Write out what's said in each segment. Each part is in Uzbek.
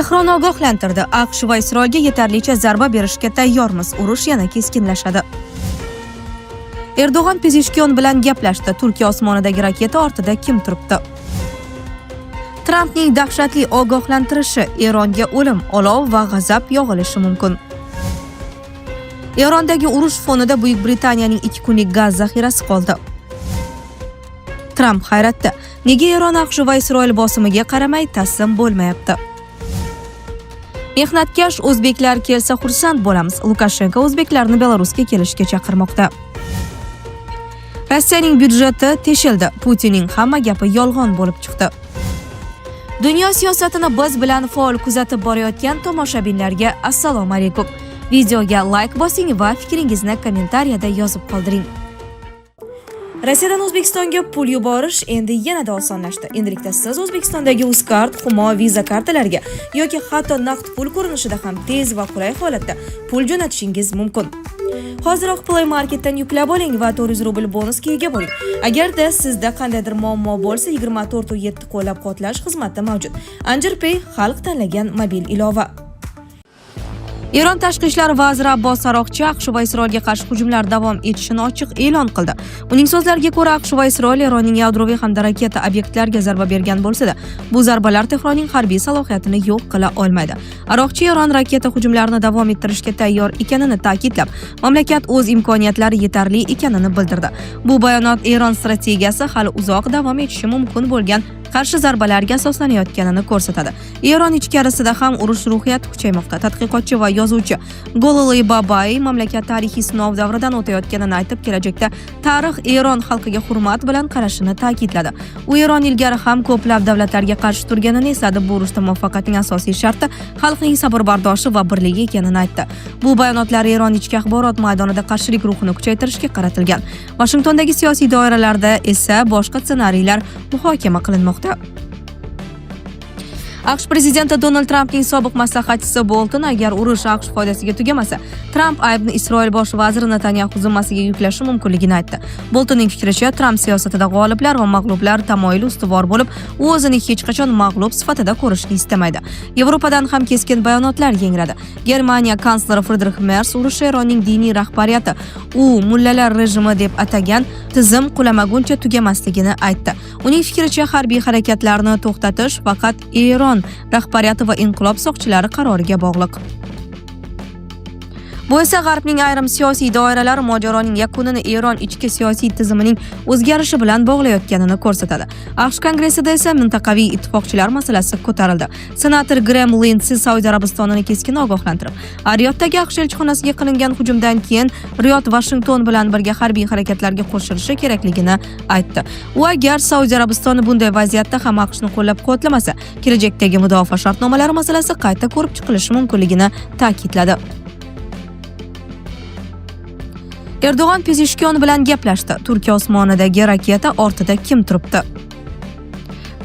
Tehron ogohlantirdi. AQSh va Isroilga yetarlicha zarba berishga tayyormiz. Urush yana keskinlashadi. Erdo'g'on Pezeshkiyon bilan gaplashdi. Turkiya osmonidagi raketa ortida kim turibdi? Trampning dahshatli ogohlantirishi: Eronga o'lim, olov va g'azab yog'ilishi mumkin. Erondagi urush fonida Buyuk Britaniyaning 2 kunlik gaz zaxirasi qoldi. Tramp hayratda. Nega Eron AQSh va Isroil bosimiga qaramay taslim bo'lmayapti? Mehnatkash o'zbeklar kelsa xursand bo'lamiz. Lukashenko o'zbeklarni Belarusga kelishga chaqirmoqda. Rossiyaning byudjeti teshildi. Putinning hamma gapi yolg'on bo'lib chiqdi. Dunyo siyosatini biz bilan faol kuzatib borayotgan tomoshabinlarga assalomu alaykum. Videoga like bosing va fikringizni kommentariyada yozib qoldiring. Rossiyadan O'zbekistonga pul yuborish endi yanada osonlashdi. Endilikda siz O'zbekistondagi Uzcard, Humo, Visa kartalariga yoki hatto naqd pul ko'rinishida ham tez va qulay holatda pul jo'natishingiz mumkin. Hoziroq Play Marketdan yuklab oling va 400 rubl bonusga ega bo'ling. Agarda sizda qandaydir muammo bo'lsa, 24/7 qo'llab-quvvatlash xizmati mavjud. Anjir Pay xalq tanlagan mobil ilova. Eron tashqi ishlar vaziri Abbos Aroqchi AQSh va Isroilga qarshi hujumlar davom etishini ochiq e'lon qildi. Uning so'zlariga ko'ra, AQSh va Isroil Eronning yadroviy hamda raketa obyektlariga zarba bergan bo'lsa-da, bu zarbalar Tehronning harbiy salohiyatini yo'q qila olmaydi. Aroqchi Eron raketa hujumlarini davom ettirishga tayyor ekanini ta'kidlab, mamlakat o'z imkoniyatlari yetarli ekanini bildirdi. Bu bayonot Eron strategiyasi hali uzoq davom etishi mumkin bo'lgan qarshi zarbalarga asoslanayotganini ko'rsatadi. Eron ichkarisida ham urush ruhiyati kuchaymoqda. Tadqiqotchi va yozuvchi Gololay Babai mamlakat tarixiy sinov davridan o'tayotganini aytib, kelajakda tarix Eron xalqiga hurmat bilan qarashini ta'kidladi. U Eron ilgari ham ko'plab davlatlarga qarshi turganini esladi. Bu urushda muvaffaqiyatning asosiy sharti xalqning sabr-bardoshi va birligi ekanini aytdi. Bu bayonotlar Eron ichki axborot maydonida qarshilik ruhini kuchaytirishga qaratilgan. Vashingtondagi siyosiy doiralarda esa boshqa ssenariylar muhokama qilinmoqda. AQSh prezidenti Donald Trampning sobiq maslahatchisi Bolton agar urush AQSh foydasiga tugamasa, Tramp aybni Isroil bosh vaziri Netanyaxu zimmasiga yuklashi mumkinligini aytdi. Boltonning fikricha, Tramp siyosatida g'oliblar va mag'lublar tamoyili ustuvor bo'lib, u o'zini hech qachon mag'lub sifatida ko'rishni istamaydi. Yevropadan ham keskin bayonotlar yangradi. Germaniya kansleri Fridrix Merz urush Eronning diniy rahbariyati u mullalar rejimi deb atagan tizim qulamaguncha tugamasligini aytdi. Uning fikricha, harbiy harakatlarni to'xtatish faqat Eron rahbariyati va inqilob soqchilari qaroriga bog'liq. Bu esa G'arbning ayrim siyosiy doiralari mojaroning yakunini Eron ichki siyosiy tizimining o'zgarishi bilan bog'layotganini ko'rsatadi. AQSh Kongressida esa mintaqaviy ittifoqchilar masalasi ko'tarildi. Senator Grem Lindsi Saudiya Arabistonini keskin ogohlantirib, Riyoddagi AQSh elchixonasiga qilingan hujumdan keyin Riyod Vashington bilan birga harbiy harakatlarga qo'shilishi kerakligini aytdi. U agar Saudiya Arabistoni bunday vaziyatda ham AQShni qo'llab-quvvatlamasa, kelajakdagi mudofaa shartnomalari masalasi qayta ko'rib chiqilishi mumkinligini ta'kidladi. Erdo'g'on Pezeshkiyon bilan gaplashdi. Turkiya osmonidagi raketa ortida kim turibdi?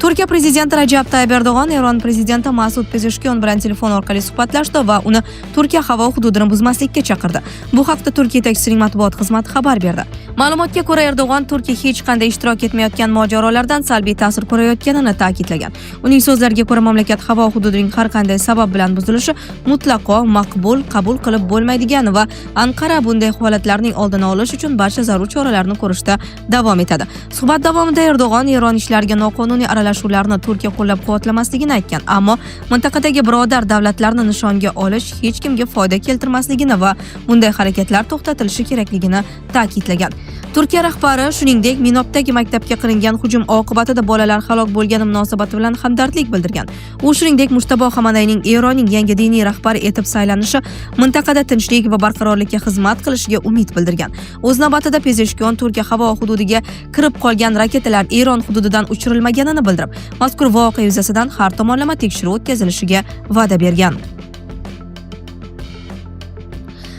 Turkiya prezidenti Rajab Tayyip Erdo'g'on Eron prezidenti Masud Pezeshkiyon bilan telefon orqali suhbatlashdi va uni Turkiya havo hududini buzmaslikka chaqirdi. Bu haqda Turkiya yetakchisining matbuot xizmati xabar berdi. Ma'lumotga ko'ra, Erdo'g'on Turkiya hech qanday ishtirok etmayotgan mojarolardan salbiy ta'sir ko'rayotganini ta'kidlagan. Uning so'zlariga ko'ra, mamlakat havo hududining har qanday sabab bilan buzilishi mutlaqo maqbul qabul qilib bo'lmaydigan va Anqara bunday holatlarning oldini olish uchun barcha zarur choralarni ko'rishda davom etadi. Suhbat davomida Erdo'g'on Eron ishlariga noqonuniy aralashuvlarni Turkiya qo'llab-quvvatlamasligini aytgan, ammo mintaqadagi birodar davlatlarni nishonga olish hech kimga foyda keltirmasligini va bunday harakatlar to'xtatilishi kerakligini ta'kidlagan. Turkiya rahbari shuningdek Minobdagi maktabga qilingan hujum oqibatida bolalar halok bo'lgani munosabati bilan hamdardlik bildirgan. U shuningdek Mujtabo Xamanayning Eronning yangi diniy rahbari etib saylanishi mintaqada tinchlik va barqarorlikka xizmat qilishiga umid bildirgan. O'z navbatida Pezeshkiyon Turkiya havo hududiga kirib qolgan raketalar Eron hududidan uchirilmaganini bildirib, mazkur voqea yuzasidan har tomonlama tekshiruv o'tkazilishiga va'da bergan.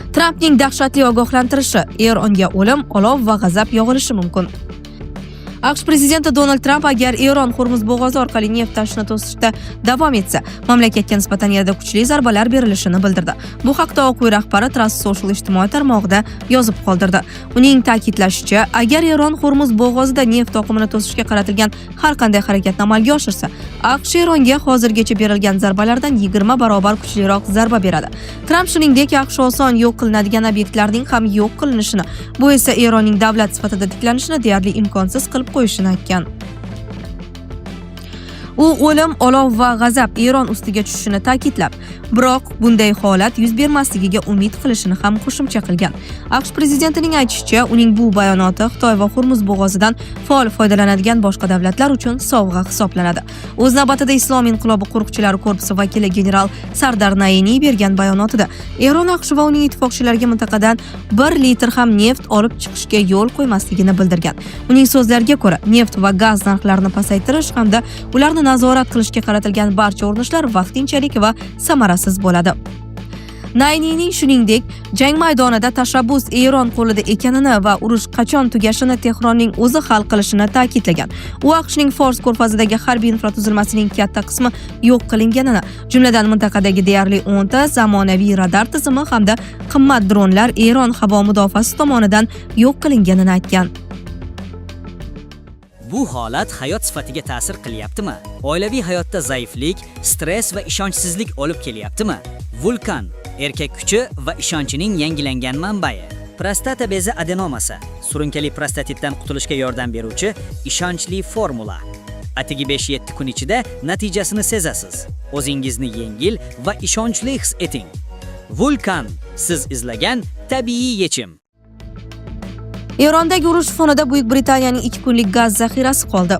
Trampning dahshatli ogohlantirishi: Eronga o'lim, olov va g'azab yog'ilishi mumkin. AQSh prezidenti Donald Tramp agar Eron Hormuz bo'g'ozi orqali neft tashishni to'sishda davom etsa, mamlakatga nisbatan yanada kuchli zarbalar berilishini bildirdi. Bu haqda Oq uy rahbari Truth Social ijtimoiy tarmog'ida yozib qoldirdi. Uning ta'kidlashicha, agar Eron Hormuz bo'g'ozida neft oqimini to'sishga qaratilgan har qanday harakatni amalga oshirsa, AQSh Eronga hozirgacha berilgan zarbalardan 20 barobar kuchliroq zarba beradi. Tramp shuningdek AQSh oson yo'q qilinadigan obyektlarning ham yo'q qilinishini, bu esa Eronning davlat sifatida tiklanishini deyarli imkonsiz qilib qo'yishini aytgan. U o'lim, olov va g'azab Eron ustiga tushishini ta'kidlab, biroq bunday holat yuz bermasligiga umid qilishini ham qo'shimcha qilgan. AQSh prezidentining aytishicha, uning bu bayonoti Xitoy va Hormuz bo'g'ozidan faol foydalanadigan boshqa davlatlar uchun sovg'a hisoblanadi. O'z navbatida Islom inqilobi qo'riqchilari korpusi vakili general Sardar Nainiy bergan bayonotida Eron AQSh va uning ittifoqchilariga mintaqadan 1 litr ham neft olib chiqishga yo'l qo'ymasligini bildirgan. Uning so'zlariga ko'ra, neft va gaz narxlarini pasaytirish hamda ularni nazorat qilishga qaratilgan barcha urinishlar vaqtinchalik va samarasiz bo'ladi. Nayniyning shuningdek, jang maydonida tashabbus Eron qo'lida ekanini va urush qachon tugashini Tehronning o'zi hal qilishini ta'kidlagan. U AQShning Fors ko'rfazidagi harbiy infratuzilmasining katta qismi yo'q qilinganini, jumladan mintaqadagi deyarli 10 ta zamonaviy radar tizimi hamda qimmat dronlar Eron havo mudofaasi tomonidan yo'q qilinganini aytgan. Bu holat hayot sifatiga ta'sir qilyaptimi? Oilaviy hayotda zaiflik, stress va ishonchsizlik olib kelyaptimi? Vulkan erkak kuchi va ishonchining yangilangan manbai. Prostata bezi adenomasi, surunkali prostatitdan qutulishga yordam beruvchi ishonchli formula. Atigi 5-7 kun ichida natijasini sezasiz. O'zingizni yengil va ishonchli his eting. Vulkan siz izlagan tabiiy yechim. Erondagi urush fonida Buyuk Britaniyaning 2 kunlik gaz zaxirasi qoldi.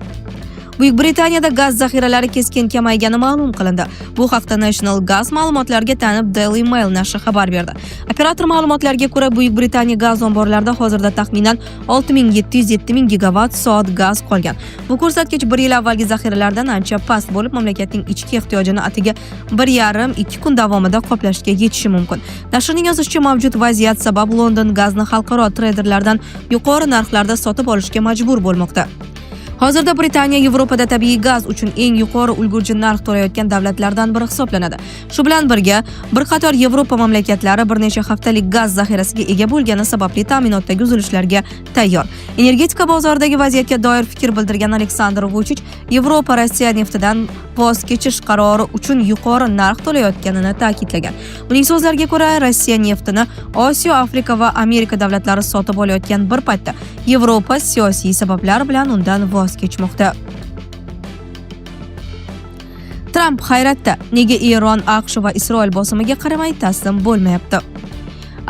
Buyuk Britaniyada gaz zaxiralari keskin kamaygani ma'lum qilindi. Bu haqda National Gas ma'lumotlariga tayanib Daily Mail nashri xabar berdi. Operator ma'lumotlariga ko'ra, Buyuk Britaniya gaz omborlarida hozirda taxminan 6707 ming gigawatt soat gaz qolgan. Bu ko'rsatkich bir yil avvalgi zaxiralardan ancha past bo'lib, mamlakatning ichki ehtiyojini atigi 1,5-2 kun davomida qoplashga yetishi mumkin. Nashrning yozishicha, mavjud vaziyat sabab London gazni xalqaro treyderlardan yuqori narxlarda sotib olishga majbur bo'lmoqda. Hozirda Britaniya Yevropada tabiiy gaz uchun eng yuqori ulgurji narx to'layotgan davlatlardan biri hisoblanadi. Shu bilan birga, bir qator Yevropa mamlakatlari bir necha haftalik gaz zaxirasiga ega bo'lgani sababli ta'minotdagi uzilishlarga tayyor. Energetika bozoridagi vaziyatga doir fikr bildirgan Aleksandr Vuchich Yevropa Rossiya neftidan voz kechish qarori uchun yuqori narx to'layotganini ta'kidlagan. Uning so'zlariga ko'ra, Rossiya neftini Osiyo, Afrika va Amerika davlatlari sotib olayotgan bir paytda Yevropa siyosiy sabablar bilan undan voz kechmoqda. Tramp hayratda, nega Eron AQSh va Isroil bosimiga qaramay taslim bo'lmayapti?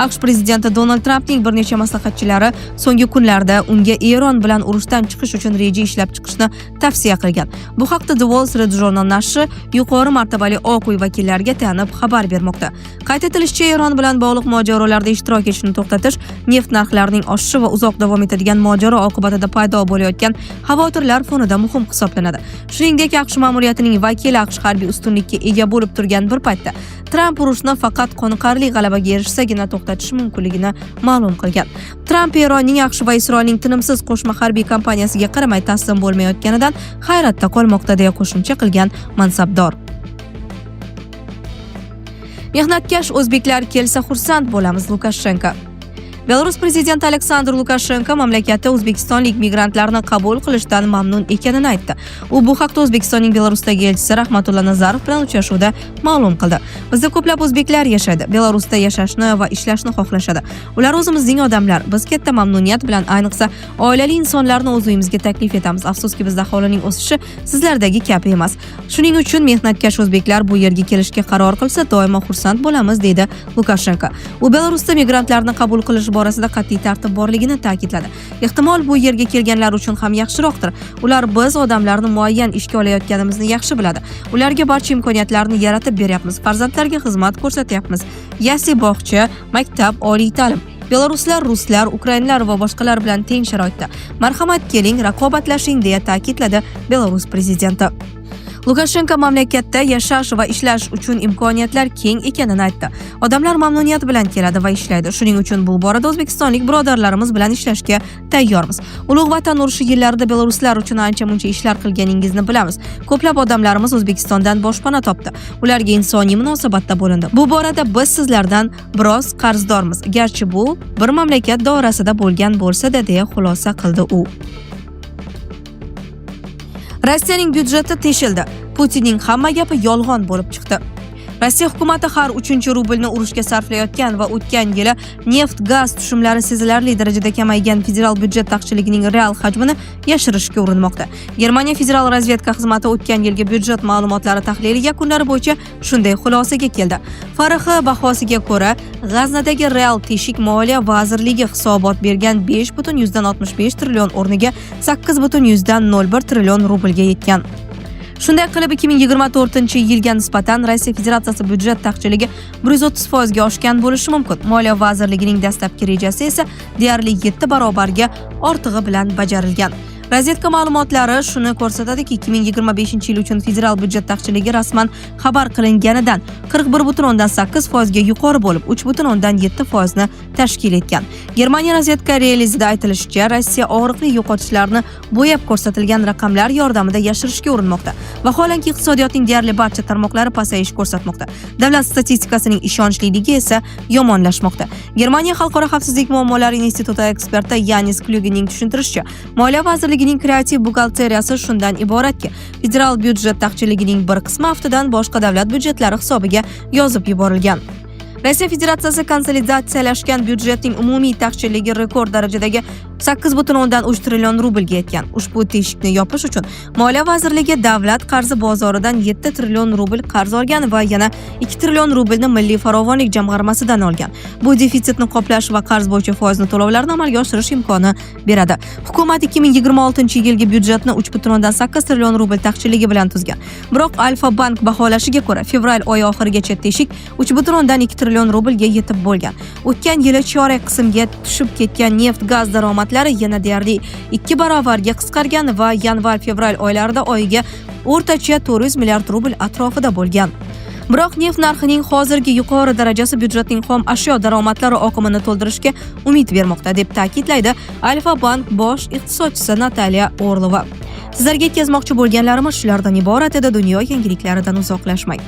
AQSh prezidenti Donald Trampning bir necha maslahatchilari so'nggi kunlarda unga Eron bilan urushdan chiqish uchun reja ishlab chiqishni tavsiya qilgan. Bu haqda The Wall Street Journal nashri yuqori martabali Oq uy vakillariga tayanib xabar bermoqda. Qayd etilishicha, Eron bilan bog'liq mojarolarda ishtirok etishni to'xtatish neft narxlarining oshishi va uzoq davom etadigan mojaro oqibatida paydo bo'layotgan xavotirlar fonida muhim hisoblanadi. Shuningdek, AQSh ma'muriyatining vakili AQSh harbiy ustunlikka ega bo'lib turgan bir paytda Tramp urushni faqat qoniqarli g'alabaga erishsagina to'xtatish mumkinligini ma'lum qilgan. Tramp Eronning AQSh va Isroilning tinimsiz qo'shma harbiy kampaniyasiga qaramay taslim bo'lmayotganidan hayratda qolmoqda, deya qo'shimcha qilgan mansabdor. Mehnatkash o'zbeklar kelsa xursand bo'lamiz, Lukashenko. Belarus prezidenti Aleksandr Lukashenko mamlakatda o'zbekistonlik migrantlarni qabul qilishdan mamnun ekanini aytdi. U bu haqda O'zbekistonning Belarusdagi elchisi Rahmatulla Nazarov bilan uchrashuvda ma'lum qildi. Bizda ko'plab o'zbeklar yashaydi. Belarusda yashashni va ishlashni xohlashadi. Ular o'zimizning odamlar. Biz katta mamnuniyat bilan, ayniqsa oilali insonlarni o'z uyimizga taklif etamiz. Afsuski, bizda aholining o'sishi sizlardagi kabi emas. Shuning uchun mehnatkash o'zbeklar bu yerga kelishga qaror qilsa, doimo xursand bo'lamiz, deydi Lukashenko. U Belarusda migrantlarni qabul qilish borasida qat'iy tartib borligini ta'kidladi. Ehtimol, bu yerga kelganlar uchun ham yaxshiroqdir. Ular biz odamlarni muayyan ishga olayotganimizni yaxshi biladi. Ularga barcha imkoniyatlarni yaratib beryapmiz. Farzandlarga xizmat ko'rsatyapmiz. Yasli, bog'cha, maktab, oliy ta'lim. Belaruslar ruslar, ukrainlar va boshqalar bilan teng sharoitda. Marhamat, keling, raqobatlashing, deya ta'kidladi Belarus prezidenti. Lukashenko mamlakatda yashash va ishlash uchun imkoniyatlar keng ekanini aytdi. Odamlar mamnuniyat bilan keladi va ishlaydi. Shuning uchun bu borada o'zbekistonlik birodarlarimiz bilan ishlashga tayyormiz. Ulug' Vatan urushi yillarida belaruslar uchun ancha-muncha ishlar qilganingizni bilamiz. Ko'plab odamlarimiz O'zbekistondan boshpana topdi. Ularga insoniy munosabatda bo'lindi. Bu borada biz sizlardan biroz qarzdormiz. Garchi bu bir mamlakat doirasida bo'lgan bo'lsa-da, deya xulosa qildi u. Rossiyaning byudjeti teshildi. Putinning hamma gapi yolg'on bo'lib chiqdi. Rossiya hukumati har 3-rublni urushga sarflayotgan va o'tgan yili neft gaz tushumlari sezilarli darajada kamaygan federal byudjet taqchilligining real hajmini yashirishga urinmoqda. Germaniya federal razvedka xizmati o'tgan yilgi byudjet ma'lumotlari tahlili yakunlari bo'yicha shunday xulosaga keldi. FRX bahosiga ko'ra, g'aznadagi real teshik Moliya vazirligi hisobot bergan 5,65 trillion o'rniga 8,01 trillion rublga yetgan. Shunday qilib, 2024-yilga nisbatan Rossiya Federatsiyasi byudjet taqchilligi 130% ga oshgan bo'lishi mumkin. Moliya vazirligining dastlabki rejasi esa deyarli 7 barobarga ortig'i bilan bajarilgan. Razvedka ma'lumotlari shuni ko'rsatadiki, 2025-yil uchun federal byudjet taqchilligi rasman xabar qilinganidan 41,8% ga yuqori bo'lib, 3,7% ni tashkil etgan. Germaniya razvedka relizida aytilishicha, Rossiya og'riqli yo'qotishlarni bo'yab ko'rsatilgan raqamlar yordamida yashirishga urinmoqda. Vaholanki, iqtisodiyotning deyarli barcha tarmoqlari pasayish ko'rsatmoqda. Davlat statistikasining ishonchliligi esa yomonlashmoqda. Germaniya Xalqaro xavfsizlik muammolari instituti eksperti Yanis Klyugening tushuntirishicha, Moliya vazirligining kreativ buxgalteriyasi shundan iboratki, federal byudjet taqchilligining bir qismi aftidan boshqa davlat byudjetlari hisobiga yozib yuborilgan. Rossiya Federatsiyasi konsolidatsiyalashgan byudjetning umumiy taqchilligi rekord darajadagi 8,3 trillion rublga yetgan. Ushbu teshikni yopish uchun Moliya vazirligi davlat qarzi bozoridan 7 trillion rubl qarz olgan va yana 2 trillion rublni Milliy farovonlik jamg'armasidan olgan. Bu defitsitni qoplash va qarz bo'yicha foizli to'lovlarni amalga oshirish imkoni beradi. Hukumat 2026-yilgi byudjetni 3,8 trillion rubl taqchilligi bilan tuzgan. Biroq Alfa Bank baholashiga ko'ra, fevral oyi oxirigacha teshik 3,2 trillion rublga yetib bo'lgan. O'tgan yili chorak qismga tushib ketgan neft gaz daromadlari yana deyarli 2 barobarga qisqargan va yanvar-fevral oylarida oyiga o'rtacha 400 milliard rubl atrofida bo'lgan. Biroq neft narxining hozirgi yuqori darajasi byudjetning xom ashyo daromadlari oqimini to'ldirishga umid bermoqda, deb ta'kidlaydi Alfa Bank bosh iqtisodchisi Natalya Orlova. Sizlarga yetkazmoqchi bo'lganlarimiz shulardan iborat edi. Dunyo yangiliklaridan uzoqlashmang.